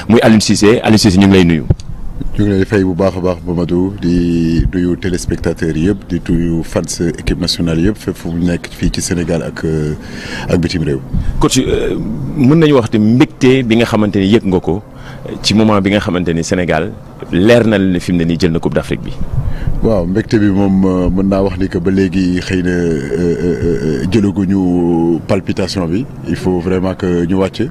muy Aliou Cissé ñu ngi lay nuyu. ñu ngi lay fay bu baax a baax Mamadou di nuyu téléspectateurs yëpp di nuyu fans équipe nationale yëpp fépp fu mu nekk fii ci Sénégal ak bitim réew. coach mën nañu wax te mbégte bi nga xamante ni yëg nga ko ci moment bi nga xamante ni Sénégal leer na la ne fi mu ne nii jël na Coupe d'Afrique bi. waaw mbégte bi moom mën naa wax ni que ba léegi xëy na jëlaguñu palpitation bi il faut vraiment que ñu wàcc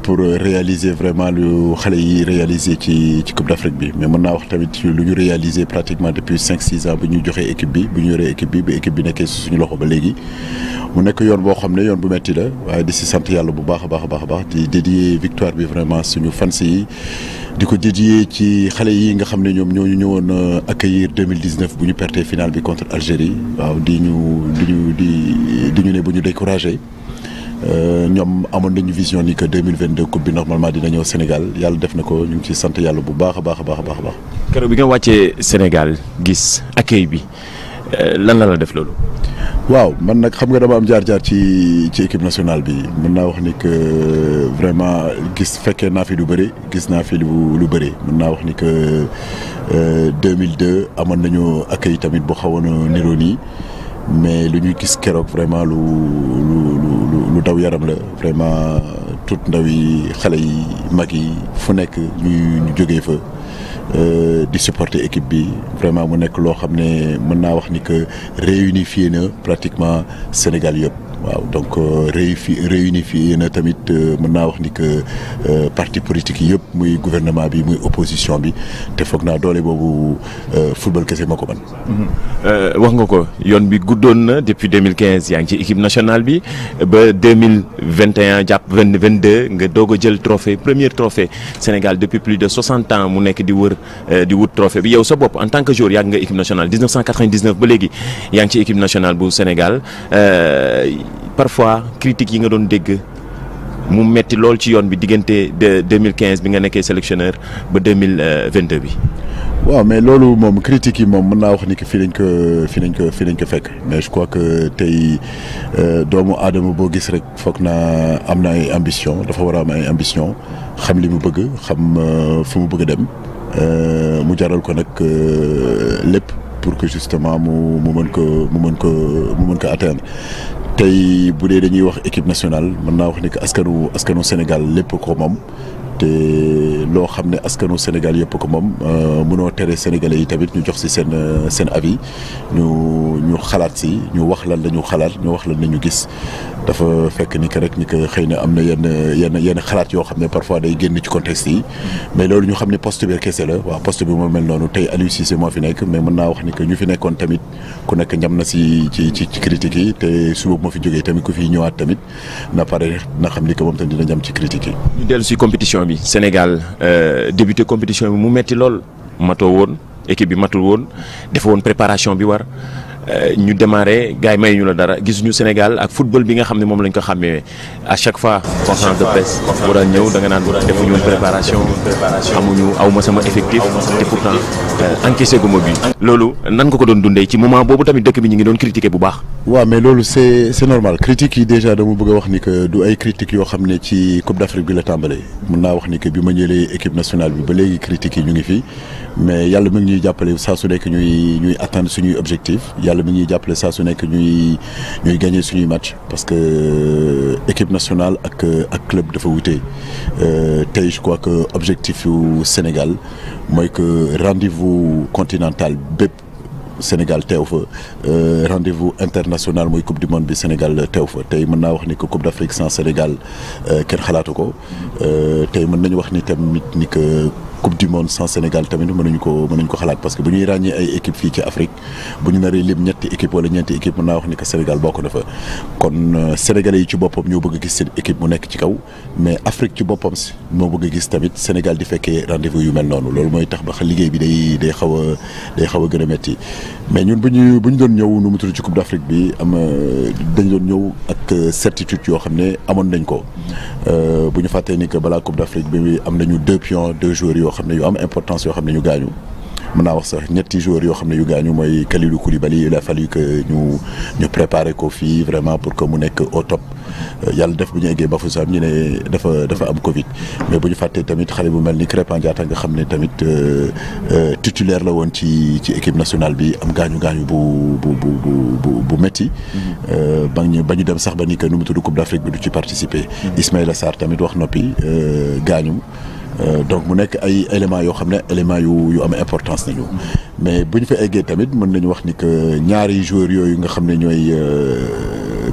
pour réaliser vraiment lu xale yi réaliser ci Coupe d'Afrique bi mais mën naa wax tamit lu ñu réaliser pratiquement depuis 5-6 ans bu ñu joxee équipe bi bu ñu yoree équipe bi ba équipe bi nekkee suñu loxo ba léegi mu nekk yoon boo xam ne yoon bu metti la waaye di si sant yàlla bu baax a baax di dédier victoire bi vraiment suñu fans yi di ko dédier ci xale yi nga xam ne ñoom ñoo ñu ñëwoon accueillir 2019 bu ñu perdee finale bi contre Algérie waaw di ñu ne bu ñu découragé ñoom amoon nañu vision ni que 2022 coupe bi normalement dina ñëw Sénégal yàlla def na ko ñu ngi ciy sant yàlla bu baax a baax. keroog bi nga wàccee Sénégal gis accueil bi lan la def loolu. waaw man nag xam nga dama am jaar-jaar ci équipe nationale bi mën naa wax ni que vraiment fekkee naa fi lu bëri gis naa fi lu bëri mën naa wax ni que 2002 amoon nañu accueil tamit bu xawoon a niroo nii mais lu ñuy gis keroog vraiment lu daw yaram la vraiment tout ndaw yi xale yi mag yi fu nekk ñu jógee fa di supporter équipe bi vraiment mu nekk loo xam ne mën naa wax ni que réunifié na pratiquement Sénégal yëpp waaw donc réunifié na tamit mën naa wax ni que parti politique yi yëpp muy gouvernement bi muy opposition bi te foog naa doole boobu football kese moo ko mën. wax nga ko yoon bi guddoon na depuis 2015 yaa ngi ci équipe nationale bi ba 2021 jàpp 2022 nga doog a jël trophée premier trophée Sénégal depuis plus de 60 ans mu nekk di wut trophée bi yow sa bopp en tant que joueur yàgg nga équipe nationale 1999 ba léegi yaa ngi ci équipe nationale bu Sénégal. Parfois critiques yi nga doon dégg mu metti lool ci yoon bi diggante de 2015 bi nga nekkee sélectionneur ba 2022 bi. waaw mais loolu moom critiques yi moom mën naa wax ni que fii lañ ko fekk mais je crois que tey doomu aadama boo gis rek foog naa am na ay ambition dafa war a am ay ambition xam li mu bëgg xam fu mu bëgg a dem mu jaral ko nag lépp pour que justement mu mën ko atteindre. tey bu dee dañuy wax équipe nationale mën naa wax ni que askanu Sénégal lépp ko moom te loo xam ne askanu Sénégal yëpp ko moom mënoo tere sénégalais yi tamit ñu jox si seen avis ñu xalaat si ñu wax lan la ñu xalaat ñu wax lan la ñu gis dafa fekk ni que rek ni que xëy na am na yenn xalaat yoo xam ne parfois day génn ci contexte yi mais loolu ñu xam ne poste bi kese la waaw poste bi moo mel noonu tey Aliou Cissé moo fi nekk mais mën naa wax ni que ñu fi nekkoon tamit ku nekk ñam na ci critiques yi te suba moo fi jógee tamit ku fi ñëwaat tamit na pare na xam ni que moom tamit dina ñam ci critiques yi. ñu dellu si compétition bi Sénégal débuté compétition bi mu metti lool matoo woon équipe bi matul woon dafa woon préparation bi war ñu démarré gars yi may ñu la dara gisuñu Sénégal ak football bi nga xam ne moom lañ ko xàmmee à chaque fois conférence de presse boo daan ñëw da nga naan defuñu woon préparation awma sama effectif te pourtant encaissé gu ma bi loolu nan nga ko doon dundee ci moment boobu tamit dëkk bi ñu ngi doon critiquer bu baax. waaw mais loolu c'est normal critiques yi déjà dama bëgg a wax ni que du ay critiques yoo xam ne ci Coupe d'Afrique bi la tàmbalee mën naa wax ni que bi ma ñëwee équipe nationale bi ba léegi critiques yi ñu ngi fi mais yàlla mi ngi ñuy jàppale saa su nekk ñuy atteindre suñuy objectif yàlla mi ngi ñuy jàppale saa su nekk ñuy gagner suñuy match parce que équipe nationale ak club dafa wute tey je crois que objectif yu Sénégal mooy que rendez-vous continental bépp Sénégal teew fa rendez-vous international mooy coupe du monde bi Sénégal teew fa tey mën naa wax ni que coupe d'Afrique sans Sénégal kenn xalaatu ko tey mën nañu wax ni tamit ni que coupe du monde sans Sénégal tamit mënuñu ko xalaat parce que bu ñuy ràññee ay équipe fii ci Afrique bu ñu naree lim ñetti équipe wala ñeenti équipe mën naa wax ni que Sénégal bokk na fa kon sénégalais yi ci boppam ñoo bëgg a gis seen équipe mu nekk ci kaw mais Afrique ci boppam si moo bëgg a gis tamit Sénégal di fekkee rendez-vous yu mel noonu loolu mooy tax ba liggéey bi day xaw a gën a métti mais ñun bu ñu doon ñëw nu mu tudd ci coupe d'Afrique bi dañ doon ñëw ak certitude yoo xam ne amoon nañ ko bu ñu fàttee ni que balaa coupe d'Afrique bi am nañu 2 pions 2 joueurs yoo xam ne yu am importance yoo xam ne ñu gaañu mën naa wax sax ñetti joueurs yoo xam ne yu gaañu mooy Kalidou Koulibaly il a fallu que ñu préparer ko fii vraiment pour que mu nekk au top. Yàlla def bu ñu eggee Bafoussam ñu ne dafa am Covid mais bu ñu fàttee tamit xale bu mel ni Krépin Diatta nga xam ne tamit titulaire la woon ci équipe nationale bi am gaañu bu métti. ba ñu dem sax ba ni que nu mu tudd Coupe d'Afrique bi du ci participer. Ismaïla Sarr tamit wax noppi gaañu. Donc mu nekk ay éléments yoo xam ne éléments yu am importance nañu. mais bu ñu fa eggee tamit mën nañu wax ni que ñaari joueurs yooyu nga xam ne ñooy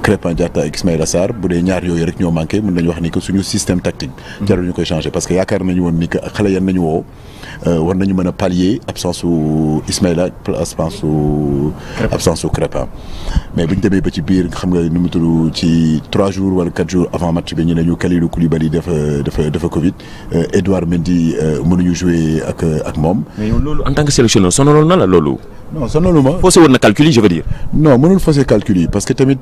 Krépin Diatta ak Ismaïla Sarr bu dee ñaar yooyu rek ñoo manqué mën nañu wax ni que suñu système tactique. jarul ñu koy changer parce que yaakaar nañu woon ni que xale yan nañu woo war nañu mën a pallier absence su Ismaïla absence su Krépin. mais bu ñu demee ba ci biir xam nga nu mu tudd ci 3 jours wala 4 jours avant match bi ñu ne ñu Kalidou Koulibaly dafa Covid. Edouard Mendy mënuñu jouer ak moom. mais yow loolu en tant que sélectionneur sonaloon na la loolu. non sonaluma. faussé woon na calcul yi je veux dire. non mënul fausser calcul yi parce que tamit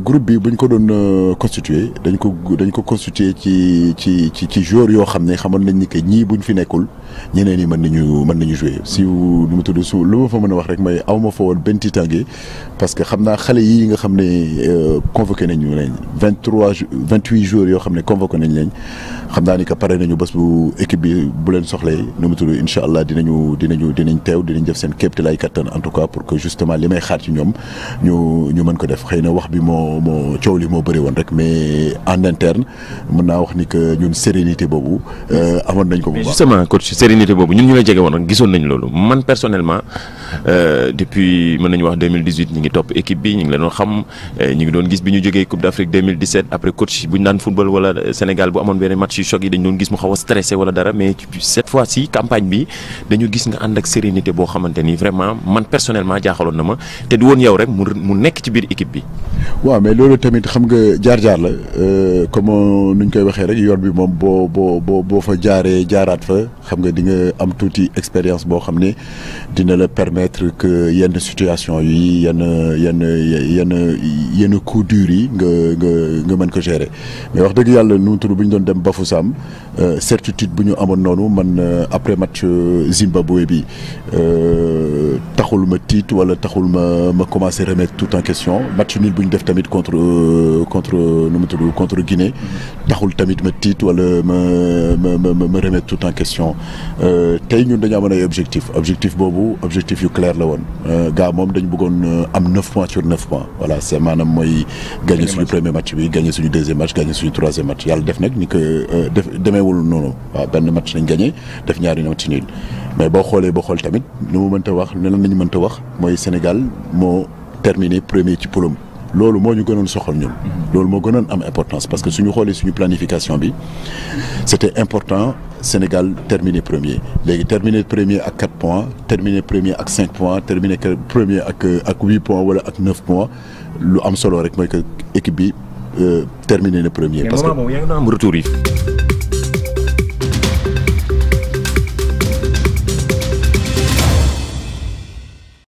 groupe bi bu ñu ko doon constituer dañ ko constituer ci joueurs yoo xam ne xamoon nañ ni que ñii buñ fi nekkul ñeneen ñi mën nañu jouer si nu mu tudd su lu ma fa mën a wax rek mooy aw ma fa woon benn tiitaange parce que xam naa xale yi nga xam ne convoqué nañu leen 28 joueurs yoo xam ne convoqué nañ leen xam naa ni que pare nañu bés bu équipe bi bu leen soxlee nu mu tudd incha allah dinañ teew dinañ def seen képp te lay kattan en tout cas pour que justement li may xaar ci ñoom ñu mën ko def xëy na wax bi moo coow li moo bëri woon rek mais en interne mën naa wax ni que ñun sérénité boobu amoon nañ ko bu baax. justement coach sérénité boobu ñun ñu la jege woon rek gisoon nañ loolu man personnellement depuis mën nañu wax 2018 ñu ngi topp équipe bi ñu ngi leen doon xam ñu ngi doon gis bi ñu jógee Coupe d'Afrique 2017 après coach bu ñu daan football wala Sénégal bu amoon benn match yu choc yi dañ doon gis mu xaw a stressé wala dara mais cette fois-ci campagne bi dañu gis nga ànd ak sérénité boo xamante ni vraiment man personnellement jaaxaloon na ma te du woon yow rek mu nekk ci biir équipe bi. waaw mais loolu tamit xam nga jaar-jaar la comme nuñ koy waxee rek yoon bi moom boo fa jaaraat fa xam nga di nga am tuuti expérience boo xam ne dina la permettre que yenn situation yi yenn coups durs yi nga mën ko gérer mais wax dëgg yàlla nu mu tudd bu ñu doon dem Bafoussam certitude bu ñu amoon noonu man après match Zimbabwe bi taxul ma tiit wala taxul ma commencer remettre tout en question match nul bu ñu def tamit contre nu mu tudd contre Guinée taxul tamit ma tiit wala ma remettre tout en question tey ñun dañu amoon ay objectif boobu objectif yu clair la woon gaa moom dañu bëggoon am 9 points sur 9 points voilà c'est maanaam mooy gagner suñu premier match bi gagner suñu deuxième match gagner suñu troisième match yàlla def nag ni que demeewul noonu waaw benn match lañ gagné def ñaari match nul mais boo xool tamit nu mu mënta wax leneen lañu mënta wax mooy Sénégal moo terminé premier ci poule loolu moo ñu gënoon soxal ñun. loolu moo gënoon am importance parce que suñu xoolee suñu planification bi c'était important Sénégal terminer premier léegi terminer premier ak 4 points terminer premier ak 5 points terminer premier ak 8 points wala ak 9 points lu am solo rek mooy que équipe bi terminer le premier. parce que moment boobu yaa ngi doon am retour yi.